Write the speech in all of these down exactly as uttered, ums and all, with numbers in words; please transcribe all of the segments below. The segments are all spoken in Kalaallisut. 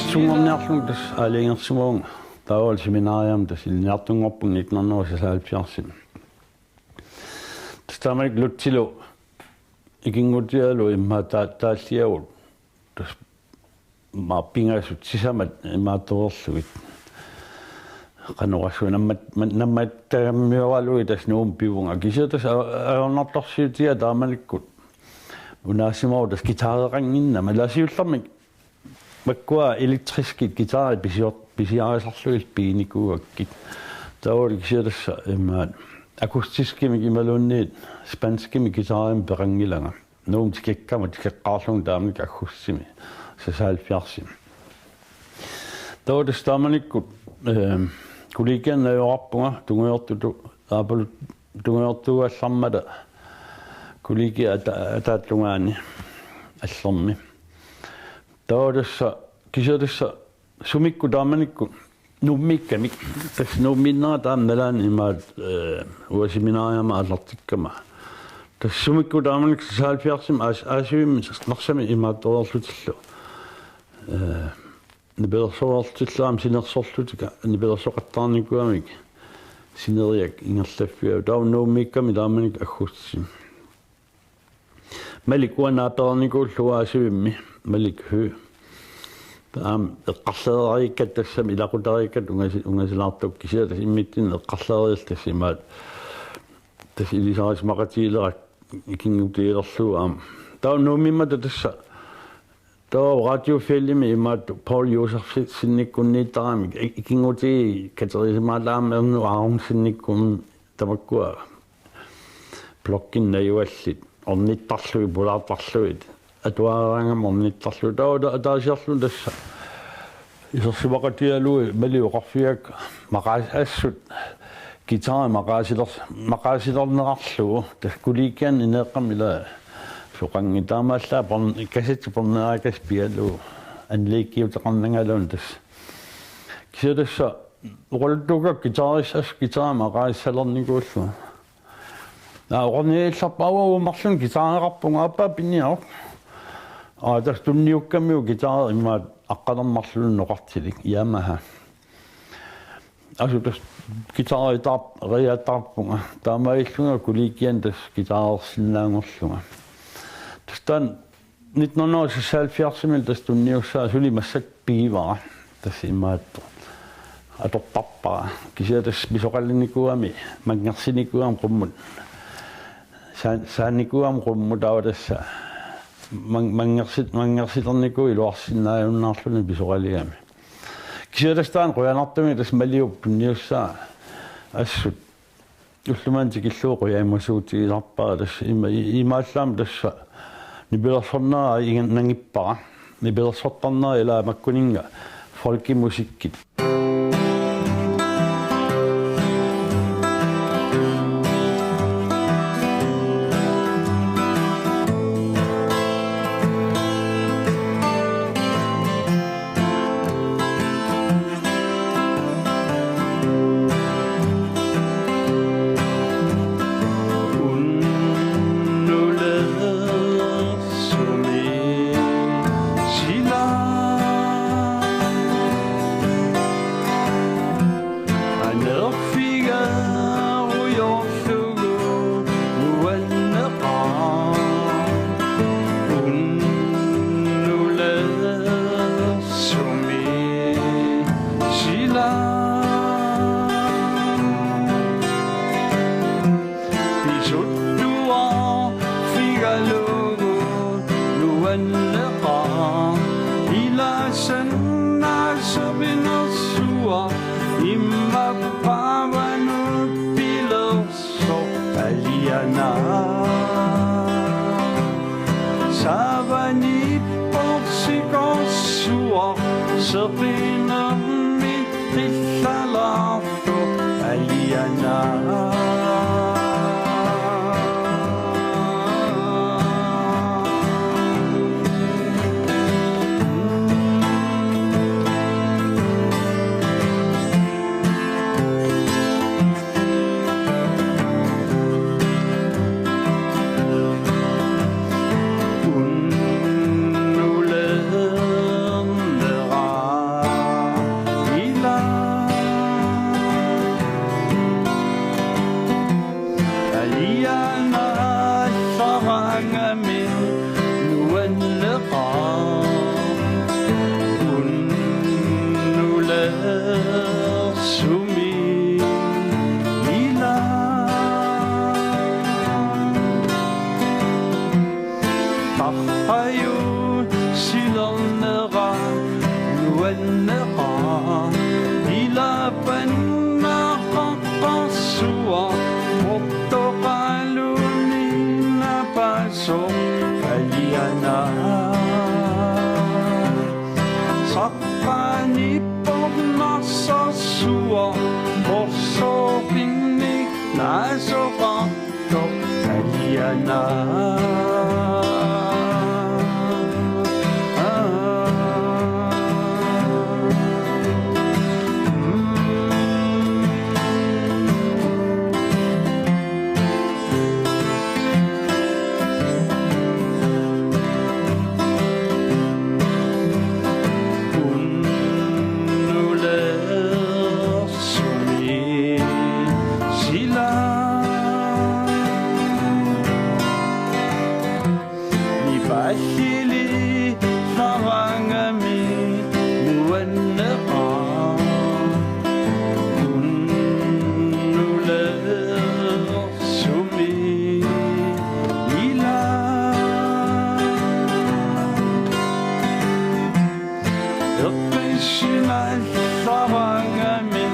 Sunngorniarlugu tassa aalajangersimavunga. Taava seminariami tassa ilinniartunngorpunga nitten hundrede og seksoghalvfjerds. Tassa taamanikkut Lutsilu ikinngutigalugu immaqa taa-, taalliavut. Tassa aamma pingasut sisamat imaattoreerlugit. Qanoq oqassuunga nammat-, ma-, nammattagammioralugit tassa Nuummi pivunga. Kisianni tassa a-, ajornartorsiutiga taamanikkut. Unaassimavoq tassa guitareqannginnama. Ilaa siullermik makkua elektriskit guitarit pisior-, pisiarisarlugit piginikuugakkit. Taava kisianni tassa immaqa akustiskimik imaluunniit spanskimik guitarimik peqanngilanga. Nuummi tikeqqama tikeqqaarlunga taamanikkut aggustimi seksoghalvfjerdsimi. Taava tassa taamanikkut, ehm, kollegianni najugaqarpunga tungujortutut, aappaluttoq tungujortuugallarmata kollegiat ata-, ataata tungaani Allermi. Taava tassa, kisianni tassa sumikkut taamanikkut Nuummiikkamik. Tassa Nuummiinnera taama nalaani imaattoq, eh, uanga seminariami aallartikkama. Tassa sumikkut taamanikkut seksoghalvfjerdsimi aas-, Aasivimmit Narsami imaattoreerlutillu. Eh, nipilersoreerlutillu aamma sinersorlutik, nipilersoqattaarnikuugamik sineriak ingerlaffigaat. Taava Nuummiikkami taamanikkut aggustimi. Malik uanga naapereernikuullugu Aasivimmi, Malik Høegh. Taava eqqarlereerikkat tassami ilaqutariikkat ungasi-, ungasilaartukkut kisianni tassa immitsinnut eqqarlereerluta tassa imaattoq. Tassa ilisarisimaqatigilerakku ikinngutigilerlugu aamma. Taava Nuummiimmata tassa. Taava Radio Fjellimmi imaattoq Poul Josefsennikkunniittaramik i-, ikinngutigiit Katerisimaalaamernut Aaronsennikkut tamakkua blokkinnajuallit ornittarlugit, pulaartarlugit, atuareeraangama ornittarlugit. Taava ta-, ataasiarlugu tassa isersimaqatigalugu Malik oqarfigaakka maqaas-, assut guitari maqaasilers-, maqaasilernerarlugu, tassa kollegianni ineeqqami ila soqanngitsoq taamaallaat porn-, kassetti porneraakasik pigalugu anlæggiuteqarnangaluunniit tassa. Kisianni tassa oqaluttuukka guitarist assut guitari maqaasisalernikuullugu. Naa, oqarnialerpara uanga marlunnik guitareqarpunga, aappaa piniaruk. Aa, tassa tunniukkamiuk guitari imaattoq aqqaneq-marlunnik oqartilik, Yamaha. Assut tassa guitaritaar-, -riataarpunga. Taamaalillunga kollegianni tassa guitarersinnaanngorlunga. Tassa taanna nitten hundrede og seksoghalvfjerdsimi tassa tunniussaa suli massakkut pigivara. Tassa imaattoq atortarpara. Kisianni tassa pisoqalinikuugami, manngersinikuugami qummut. Saan-, saannikuugami qummut taava tassa man-, manngersit-, manngersitinikuugami iluarsinnaajunnaarluni pisoqaligami. Kisianni tassa taanna qujanartumik tassa Maliup tunniussaa assut ulloq manna tikillugu qujamasuutigisarpara tassa ima-, i-, imaallaat tassa nipilersornera igan-, nangippara. Nipilersortarnera ilaa makkuninnga folkemusikkit. Nuanneqaaq ilaa sannaaserinersuaq immappaavanup pilersoq alianaaq. Saavaniippoq sikorsuaq seqinermik qillalaartoq alianaaq. Asoqartoq aliana. Unnuleersumi sila. Nipallili Sarangami nuanneqaaq. Unnuleersumi ila. Eqqissimallarangami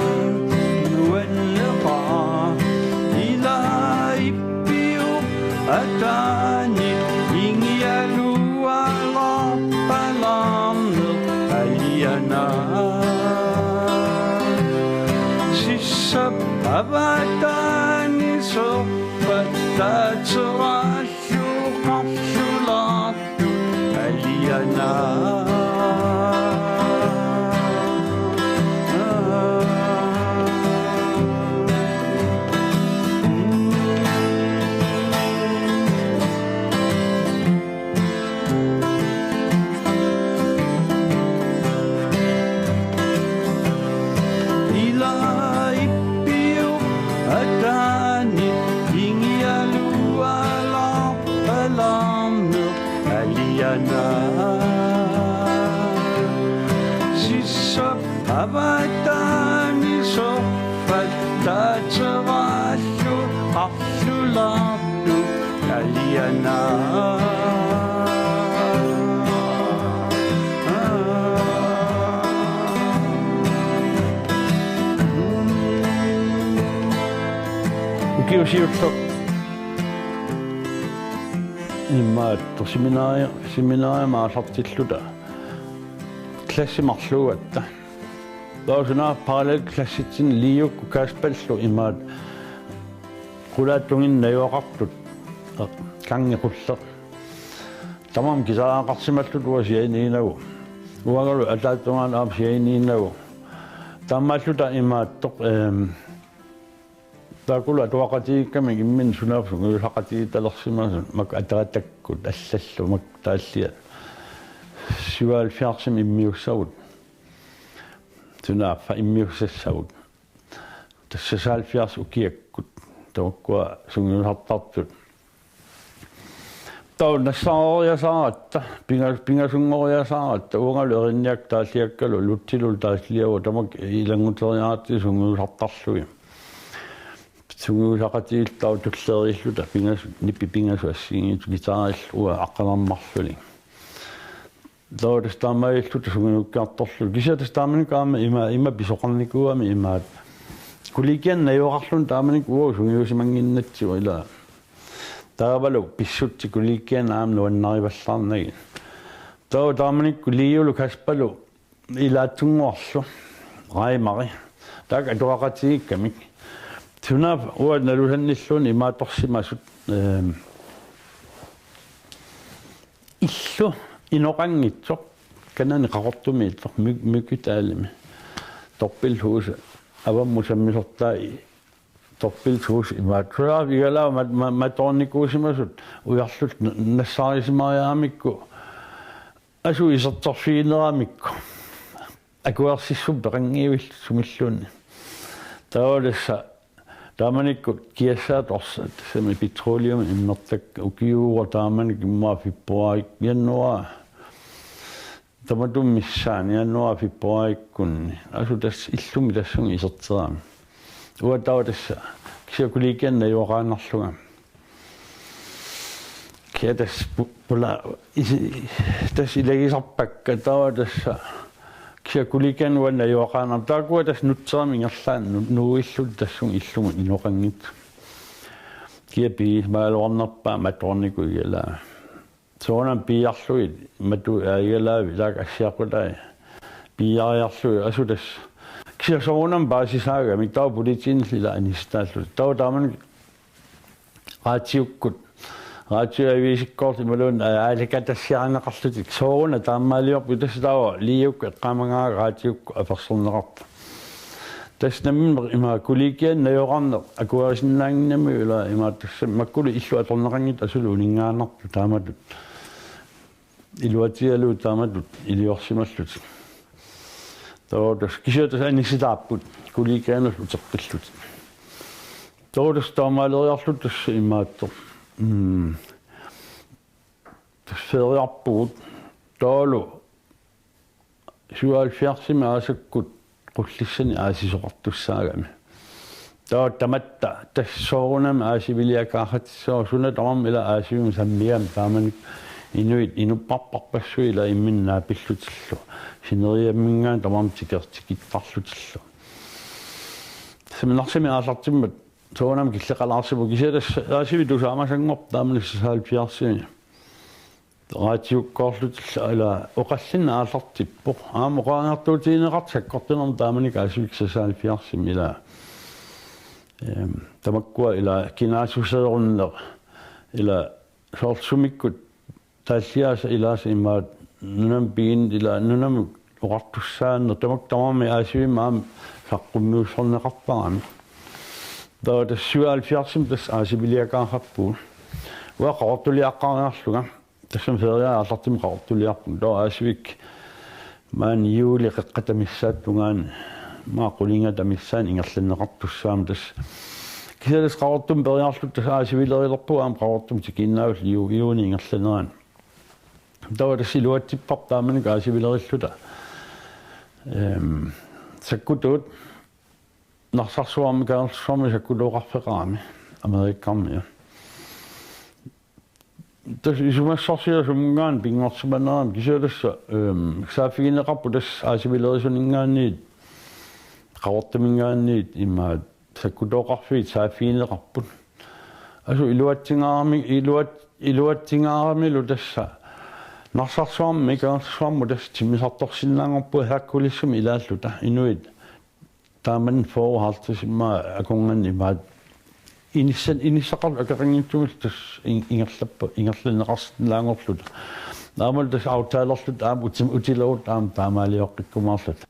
nuanneqaaq. Ila ippiup ataani ingialualaarpallaarneq aliana. Sissap avataani sorpat taateraallu qarlulaartoq aliana. Ila ippiup ataani ingialualaarpallaarneq aliana. Sissap avataani sorpat taateraallu qarlulaartoq aliana. Ukiut siulleq imaattoq seminaria, seminariami aallartilluta klassit marluugatta. Taava suna parallelklassitsinni Liukkut Kasperlu imaattoq qulaattunginnajuaqartut, gangi qulleq. Tamarmik guitaraqarsimallutik uanga sianiginagu. Uangalu ataatungaanut aamma sianiginagu. Taamaalluta imaattoq, ehm, taakkulu atuaqatigiikkamik imminnut sunaaffa sungiusaqatigiittalersimasut, makku ataqatakkut allallu, makku taalliat syvoghalvfjerdsimi immiussavut. Sunaaffa immiussassavut. Tassa seksoghalvfjerds ukiakkut tamakkua sungiusartartut. Taava nassaareriasaaratta, pinga-, pingasunngoriasaaratta, uangalu erinniakkat taalliakkalu, Lutsillu taalliaavoq, tamakku ilannguteriaratta sungiusartarlugit. Sungiusaqatigiilluta taava tulleriilluta, pingasut, nipi pingasut assigiinngitsut, guitarillu uanga aqqaneq-marlulluunniit. Taava tassa taamaalilluta sungiukkiartorluta. Kisianni tassa taamanikkut aamma ima, ima pisoqarnikuugami imaattoq. Kollegianut najugaqarlunga taamanikkut uagut sungiusimannginnatsigu ilaa. Taavalu pissutsit kollegianut aamma nuannarivallaarnagit. Taava taamanikkut Liulu Kasperlu ilaatsunnguarlu Raimari. Taakku atuaqatigiikkamik. Sunaaffa uanga nalusannilluunniit imaattorsimasut, ehm, illu inoqanngitsoq, kanani Qaqortumiittoq, My-, Mykydalimi. Dobbelthus, avammut sammisortai dobbelthus imaattoq. Sulaap igalaap mat-, ma-, matoornikuusimasut ujarlutik n-, nassaarisimariaramikku, asut iserterfigineramikku. Akuersissummik peqanngivillutik sumilluunniit. Taava tassa taamanikkut kiassaat orsat, tassami petroleum immertakkat, ukiuuvoq taamanikkut immaqa februaari, januaari. Tamatuma missaani januaari februaarikkunni. Asut tassa illummi tassunga iserterami. Uanga taava tassa kisianni kollegianut najugaqaannarlunga. Kisianni tassa pu-, pula-, isi-, tassa ilagisarpakka taava tassa kisianni kollegianut uanga najugaqaannarama. Taakkua tassa nutseramik ingerlaannaq nu-, nuuillutik tassunga illumut inoqanngitsut. Kisianni pigisimagaluarnerpaat matoornikuugalaa. Soorunami piiarlugit matu-, aa, igalaavik taakku assiaqqutai. Piiariarlugit asut tassa. Kisianni soorunami paasisaagamik taava politiinillu ila anissitaallutik. Taava taamani raatiukkut, raatiuaviisikkoortut imaluunniit aalakatassiarineqarlutik sooruna taamaaliorput, tassa taava Liukkut eqqaamagaara raatiukkut apersorneqartoq. Tassa nammineq ima kollegianik najugaqarneq akuerisinnaannginnami ila ima tassa makkulu illut atorneqanngitsut asuli uninngaannartut taamatut. Iluatigalugu taamatut iliorsimallutik. Taava tassa kisianni tassa anissitaapput kollegianullu uteqqillutik. Taava tassa taamaaleriarluta tassa imaattoq. Mm. Tassa feriarpugut taavalu syvoghalvfjerdsimi aasakkut Qullissani aasisoqartussaagami. Taava tamatta tassa soorunami aasiviliakaartitsisarput, suna tamarmi ila aasivimmi sammigaami taamani inuit inupparparpassuit ila imminnut naapillutillu. Sineriamminngaanniit tamarmik tiker-, tikittarlutillu. Tassa Narsami aallartimmat soorunami killeqalaarsimavoq, kisianni tassa aasivik tusaamassanngorpoq taamani seksoghalvfjerdsimi. Raatiukkoorlutillu ila oqallinneq aallartippoq. Aamma oqariartuutigineqartoq sakkortunermut taamanikkut aasivik seksoghalvfjerdsimi ila. Ehm, tamakkua ila kinaassuseerunneq ila soorlu sumikkut taalliaasa ilaasa imaat nunami piin ila nunami oqartussaanneq tamakku tamarmik aasivimmi aamma saqqummiussorneqartarami. Taava tassa syvoghalvfjerdsimi tassa aasiviliakaarpugut. Uanga Qaqortuliaqqaariarlunga. Tassami feriap aallartimi Qaqortuliarpunga. Taava aasivik maani juuli qeqqata missaata tungaani, maani qulingiluata missaani ingerlanneqartussaammat tassa. Kisianni tassa Qaqortumi periarluta tassa aasivilerilerpugut aamma Qaqortumi tikiinnaavilluta ju-, juuni ingerlanerani. Taava tassa iluatsipparput taamanikkut aasivilerilluta. Ehm, sakkutuut Narsarsuarmi, Kangerlussuarmi sakkutooqarfeqarami, Amerikkarmi. Tassa isumassorsiusungaanniit pinngortimanarami kisianni tassa, ehm, saaffigineqarput tassa aasivilerisuninngaanniit, Qaqortuminngaanniit imaat sakkutooqarfiit saaffigineqarput. Asu iluatsingaarami, iluat-, iluatsingaaramilu tassa Narsarsuarmi, Kangerlussuarmi tassa timmisartorsinnaanngorpugut Herkulessumi ilaalluta inuit taamani fyrre halvtreds immaqa akornanni imaat inissan-, inissaqarluta akeqanngitsumillu tassa in-, ingerlappa-, ingerlanneqarsinnaanngorluta. Aammalu tassa aftaalerluta aamma uti-, utilerutta aamma taamaalioqqikkumaarluta.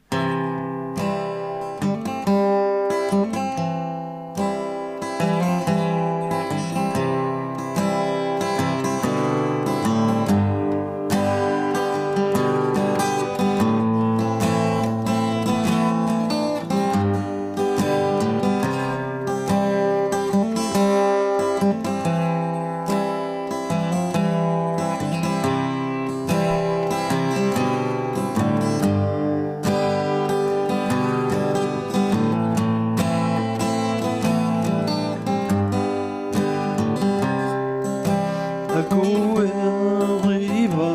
Akueriva,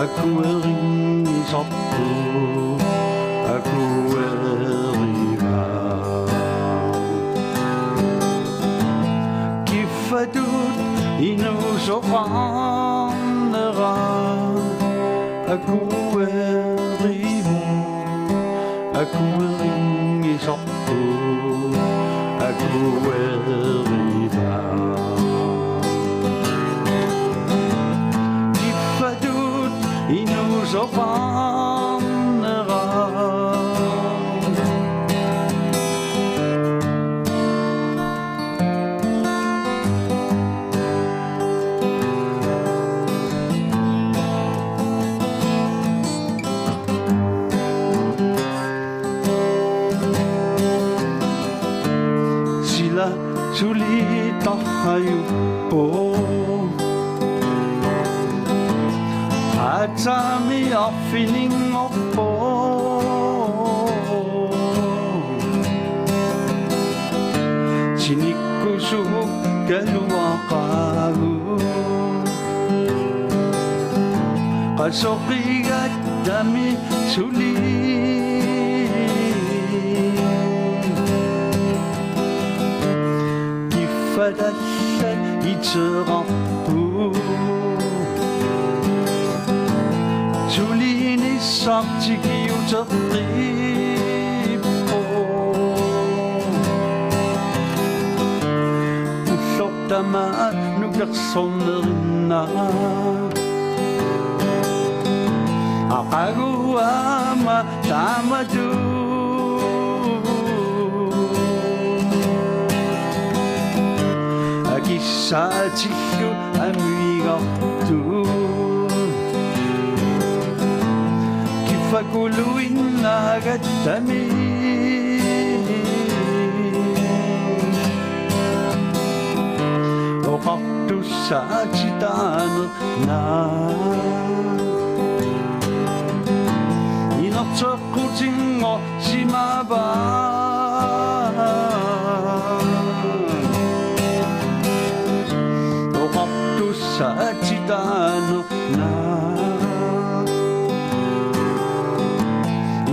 akuerinngisarput, akueriva. Kiffatut inuusoqarnera, akueriva, akuerinngisarput, akueriva. Kiffatut inuusoqarnera. Sila suli tarrajuppoq. Aatsaammi arfininngorpoq. Tinikkusuukkaluaqaagut. Qasoqigattami suli. Kiffatallat iteqarput. Suliinissaq tikiuteqqippoq. Tamaat nukersornerinnaq. Aqagu aamma taamatut. Akissaatillu amigartut. Kiffakuluinnaagattami. Oqartussaatitaaneq naa. Inerteqqutinngorsimavaat. Oqartussaatitaaneq naa.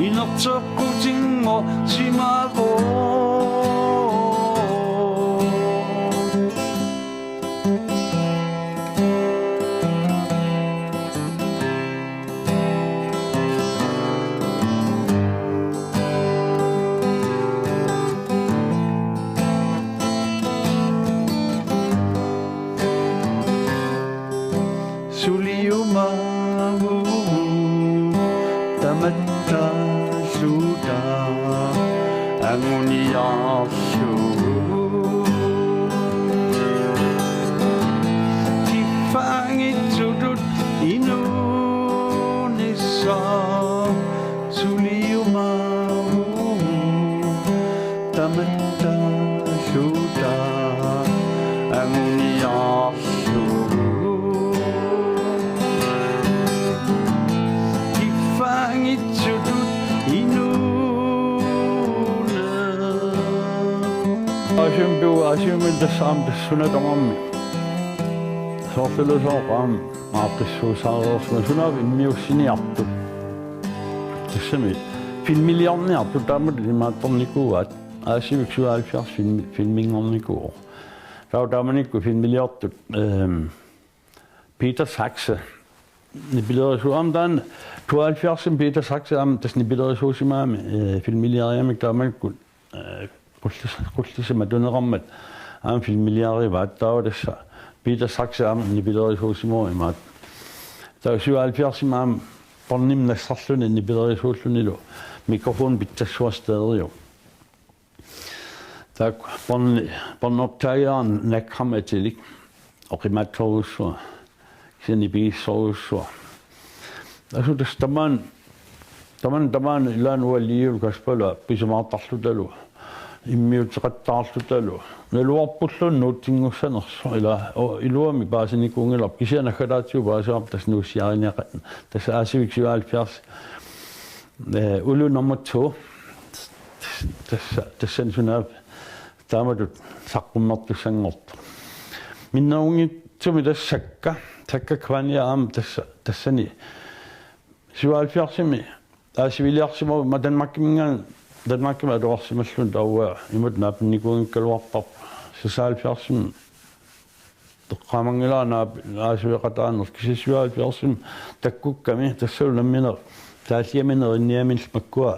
Inerteqqutinngorsimavaat. Suliumaavugut tamatta suuta anguniarlugu. Kiffaanngittutut inuunissaq suliumaavugut tamatta suuta anguniarlugu. Kiffaanngittutut inuuneq. Aasiimmi piu-, Aasiimmi tassa aamma tassa suna tamarmi. Soorlulusooq aamma aaqqissuussaareersunga sunaaffa immiussiniartut. Tassami filmiliorniartut taamatut imaattornikuuaat. Aasivik syvoghalvfjerds film-, filminngornikuuvoq. Taava taamanikkut filmiliortut, ehm, Peter Saxe. Nipilerisuut aamma taanna tooghalvfjerdsimi Peter Saxe aamma tassa nipilerisuusimagami, eh, filmiliarigamikku taamanikkut, eh, qullis-, qullisimat tuneqarmat aamma filmiliarivaat taava tassa Peter Saxe aamma nipilerisuusimavoq imaattoq. Taava syvoghalvfjerdsimi aamma båndimik nassarluni nipilerisuullunilu mikrofoni pitsassuaq stereo. Taakku bånd-, båndoptageren nakkama atilik oqimaatsorujussuaq, kisianni nipigissorujussuaq. Assut tassa taman, taman, taman ilaanni uanga Liilu Kaspalu pisimaartarlutalu, immiuteqattaarlutalu. Naluarpulluunniit nuutsinngussanersoq ila, o, iluamik paasinikuunngilarput kisianni naggataatigut paasivarput tassa nuussiariniaqat. Tassa Aasivik syvoghalvfjerds, eh, Ulu nummer to. Tassa, tassani sunaaffa taamatut saqqummertussanngortoq. Minnerunngitsumik tassa Sakka, Sakka Kvanja aamma tassa, tassani syvoghalvfjerdsimi aasiviliarsimavoq, aamma Danmarkiminngaanniit, Danmarkimi atuarsimalluni taava imatut naapinnikuunngikkaluarparput. Seksoghalvfjerdsimi eqqaamanngilara naap-, aasiveqataaneq, kisianni syvoghalvfjerdsimi takkukkami tassalu nammineq taalliami nerinniami makkua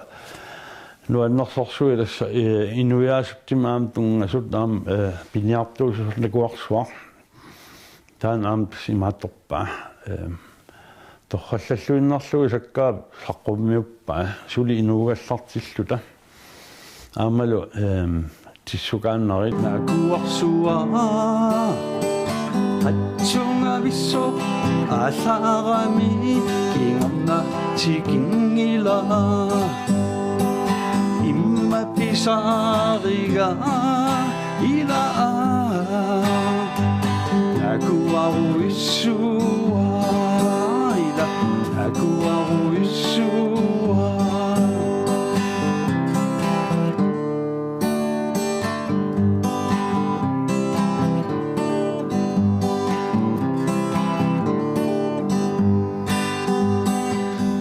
nuannersorsuit tassa, eh, inuiaasutsimik aamma tunngasut aamma, eh, piniartuusut nakuarsuaq. Taanna aamma tassa imaattorpaa, eh, torrallalluinnarlugu Sakkaap saqqummiuppaa, suli inuugallartilluta. Aammalu, ehm, tissukaannarit. Nakuarsuaq atsungavissoq aallaarami kingorna tikinngilaq. Immaqa pisariga ila. Nakuarujussuaq ila, nakuarujussuaq.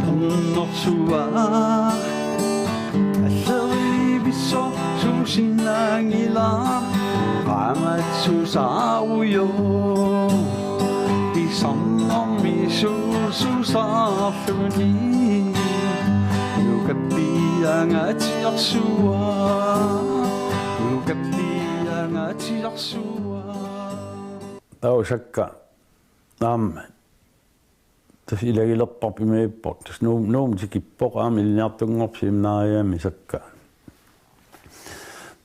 Annersuaq allerivissoq suusinnaanngilaq, qaammatsuusaarujoq pisarnermik suususaarluni. Nukappiangaatsiarsuaq, nukappiangaatsiarsuaq. Taava Sakka aamma tassa ilagilerparput, imaappoq tassa Nuum-, Nuummut tikippoq, aamma ilinniartunngorpoq seminariami Sakka.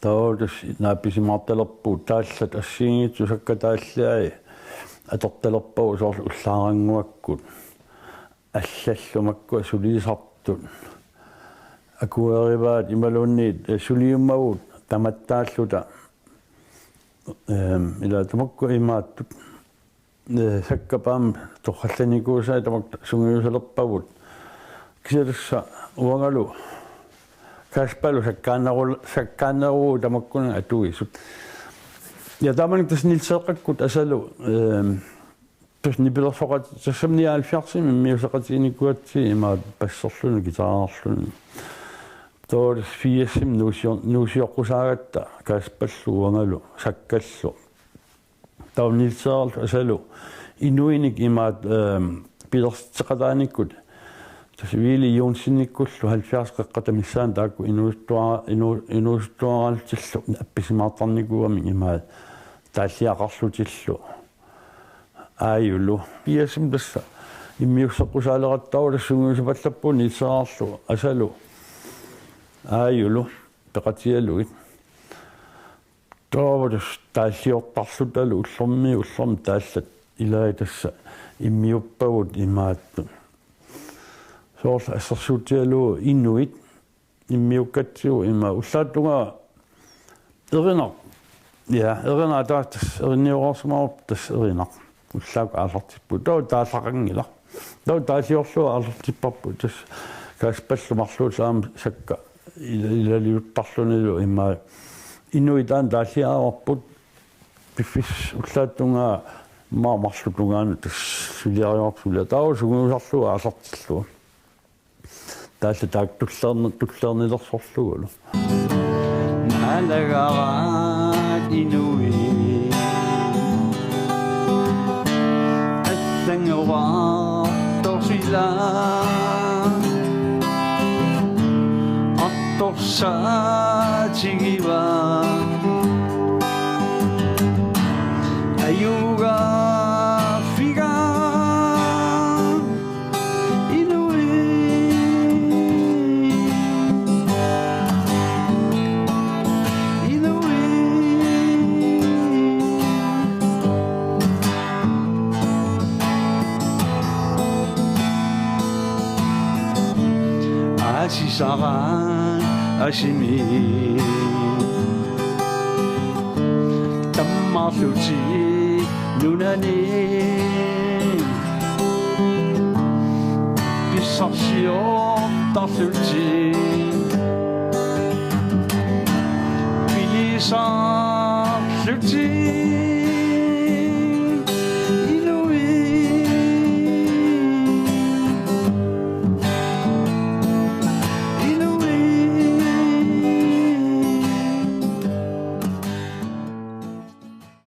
Taava tassa naappisimaartalerpugut, taallat assigiinngitsut Sakka taalliai atortalerpagut soorlu ullaarannguakkut allallu makkua suliisartut akuerivaat imaluunniit, eh, suliumavut tamattaalluta. Ehm, ila tamakku imaattut, eh, Sakkap aamma torrallanikuusai tamakku sungiusalerpavut. Kisianni tassa uangalu Kaspalu sakkaanneru-, sakkaanneruvoq tamakkuninnga atuisut. Ja taamani tassa Niels Henrikkut Asalu, ehm, tassa nipilersoqat-, tassami nioghalvfjerdsimi immiusseqatiginikuugatsigit imaattoq basserluni, guitarerluni. Taava tassa firsimi nuusior-, nuusioqqusaagatta Kaspallu uangalu Sakkallu. Taava Niels Henriklu Asalu inuinik imaattoq, ehm, pilersitseqataanikkut. Tassa Willy Johnsenikkullu halvfjerds qeqqata missaani taakku inuusuttua-, inu-, inuusuttuaraallutillu appisimaartarnikuugamik imaattoq taalliaqarlutillu. Aajulu. Firsimi tassa immiusseqqusaaleratta taava tassa sungiusapallappugut Niels Henriklu Asalu. Aajulu. Peqatigalugit. Taava tassa taalliortarlutalu ullormiit ullormut taallat ilaat tassa immiuppagut imaattoq. Soorlu assersuutigalugu inuit immiukkatsigu ima ullaap tungaa erinaq. Ja, erinaq taava tassa erinioreersimavarput tassa erinaq. Ullaakkut aallartippugut. Taava taallaqanngilaq. Taava taalliorlugu aallartipparput tassa Kaspallu marluullu aamma Sakka ila-, ilaliuttarlunilu ima inuit taanna taalliaarput piffissaq ullaap tungaa ma-, marluk tungaanut tassa suliarivarput suliaq. Taava sungiusarlugu aallartillugu. Taallat taakku tulliinni-, tulliinnilersorlugulu. Naalagaraat inuit. Allanngoraartoq sila. Artorsaatigivaat. Ajugaaffigaat. Inuit. Inuit. Aasisaraat asimi. Tammarlutik nunani pissarsiortarlutik pilisarlutik.